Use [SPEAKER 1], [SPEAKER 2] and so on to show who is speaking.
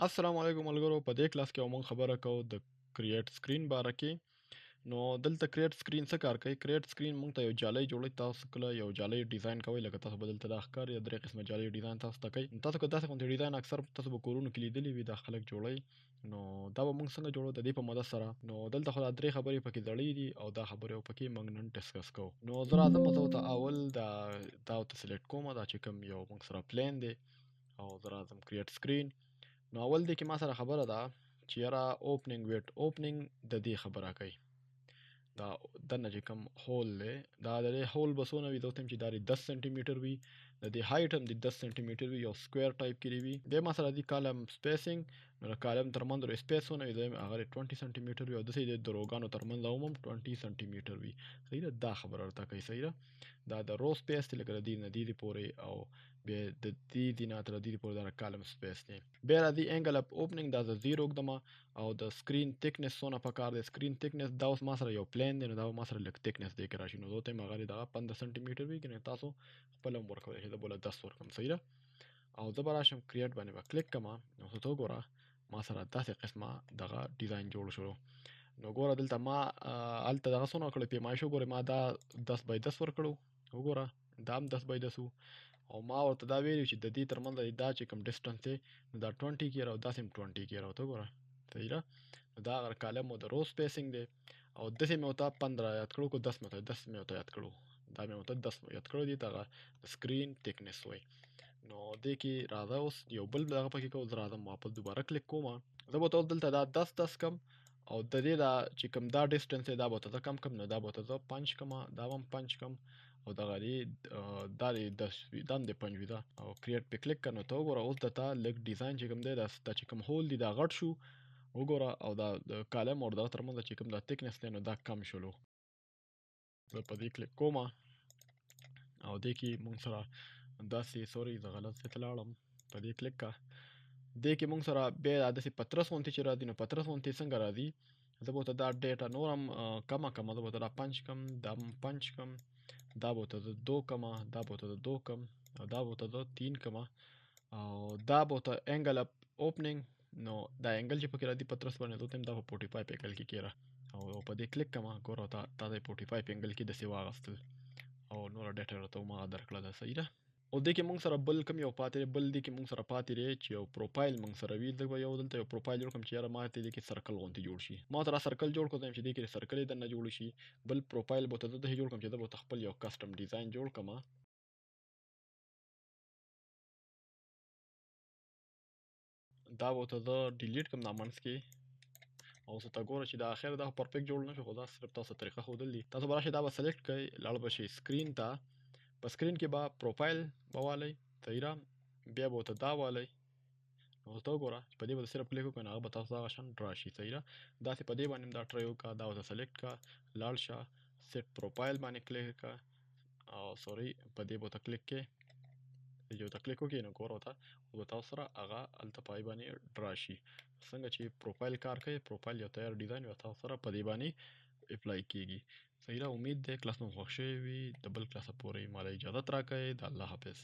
[SPEAKER 1] السلام علیکم ملګرو، په دې کلاس کې موږ خبره کوو د create screen باره کې. نو دلته create screen څه کار کوي؟ create screen موږ ته یو جالۍ جوړوي. تاسو کله یو جالۍ ډیزاین کوئ، لکه تاسو به دلته دا ښکاري درې قسمه جالۍ ډیزاین تاسو ته کوي. تاسو که داسې غوندې ډیزاین اکثر تاسو به کورونو کې لیدلي وي، دا خلک جوړوي. نو دا به موږ څنګه جوړو د دې په مدد سره؟ نو دلته خو دا درې خبرې پکې زړې دي او دا خبرې پکې موږ نن discuss کوو. نو زه راځم، زه ورته اول دا ورته select کوم، دا چې کوم یو موږ سره plane دی، او زه راځم create screen. نو اول دې کې ما سره خبره ده چې یاره opening width، opening د دې خبره کوي. دا دننه چې کوم hole دی، دا د دې hole به څونه وي؟ زه ورته وایم چې دا دې 10 سانتي میټر وي، د دې height هم دې 10 سانتي میټر وي، یو square type کې وي. بیا ما سره دي column spacing، نو د column تر منځ space څونه وي؟ زه وایم هغه دې 20 سانتي میټر وي، او داسې د row ګانو تر منځ هم 20 سانتي میټر وي. صحیح ده، دا خبره ورته کوي. صحیح ده، دا د row space دی، لکه د دې نه دې پورې او بیا د دې نه تر دې پورې دا column space دی. بیا راځي angle of opening، دا زه 0 ږدم، او د screen thickness څونه پکار دی؟ screen thickness دا اوس ما سره یو plane دی، نو دا ما سره لږ thickness دی کې راشي. نو زه ورته وایم هغه دې دغه 15 سانتي میټر وي، که نه تاسو خپل هم ورکولی شئ، زه به له 10 ورکړم. صحیح ده، او زه به راشم create باندې به کلیک کړم. نو ته وګوره ما سره داسې قسمه دغه ډیزاین جوړ شو. نو ګوره دلته ما هلته دغه څونه وکړو، پیمایش وګوره، ما دا 10 by 10 ورکړو، وګوره دا هم 10 by 10 و، او ما ورته دا ویلي چې د دې تر منځ دا چې کوم distance دی نو دا 20 کې راو، داسې هم 20 کې راو. ته وګوره صحیح ده. نو دا هغه column او د row spacing دی، او داسې مې ورته 15 یاد کړو، که 10 مې ورته 10 مې ورته یاد کړو، دا مې ورته 10 یاد کړو، دې ته هغه screen thickness وایي. نو دې کې راځه اوس یو بل دغه پکې کوو. زه راځم واپس دوباره کلیک کوم، زه به ورته اوس دلته دا 10 10 کم، او د دې دا چې کوم دا distance دی دا به ورته زه کم کړم. نو دا به ورته زه 5 کړم، دا به هم 5 کړم، او دغه دې دا دې 10 وي، دا هم دې 5 وي. دا او create پې کلیک کړه. نو ته وګوره اوس درته لږ ډیزاین چې کوم دی دا چې کوم hole دی دا غټ شو، وګوره، او دا د column او دغه تر منځ چې کوم دا thickness دی نو دا کم شولو. زه په دې کلیک کوم، او دې کې مونږ سره داسې، sorry زه غلط ځای ته لاړم، په دې کلیک کړه. دې کې مونږ سره بیا دا داسې پترس غوندې چې راځي. نو پترس غوندې څنګه راځي؟ زه به ورته دا data نور هم کمه کړم، زه به ورته دا 5 کړم، دا هم 5 کړم، دا به ورته زه 2 کړم، دا به ورته زه 2 کړم، او دا به ورته زه 3 کړم، او دا به ورته angle of opening. نو دا angle چې پکې راځي پترس باندې، زه ورته وایم دا په 45 angle کې کېره، او په دې کلیک کړم. ګوره تا د 45 angle کې داسې واغستل، او نوره data راته هماغه درکړه ده. صحیح ده. او دې کې مونږ سره بل کوم یو پاتې دی، بل دې کې مونږ سره پاتې دی چې یو profile مونږ سره وي. زه به یو دلته یو profile جوړ کړم چې یاره ما ته دې کې circle غوندې جوړ شي. ما ته را circle جوړ کړم چې دې کې circle یې دننه جوړ شي. بل profile به ورته زه داسې جوړ کړم چې زه به ورته خپل یو custom design جوړ کړم. دا به ورته زه delete کړم دا منځ کې، او اوس ته ګوره چې دا اخر دا perfect جوړ نه شو، خو دا صرف تاسو طریقه ښودل دي. تاسو به راشئ دا به select کړئ، لاړ به شئ screen ته، په screen کې به profile به والئ، صحیح ده، بیا به ورته دا والئ. نو ته وګوره چې په دې به صرف کلیک وکړئ، نو هغه به تاسو دغه شان راشي. صحیح ده. داسې په دې باندې هم دا try وکړه، دا ورته select کړه، لاړ شه set profile باندې کلیک کړه، او sorry په دې به ورته کلیک کړئ، چې ورته کلیک وکړئ نو ګوره ورته به تاسو سره هغه هلته په هغې باندې راشي. څنګه چې profile کار کوي، profile یو تیار ډیزاین وي، تاسو سره په دې باندې apply کیږي. صحیح ده. امید دی کلاس مو خوښ شوی وي. د بل کلاسه پورې ماله اجازت راکړئ. د الله حافظ.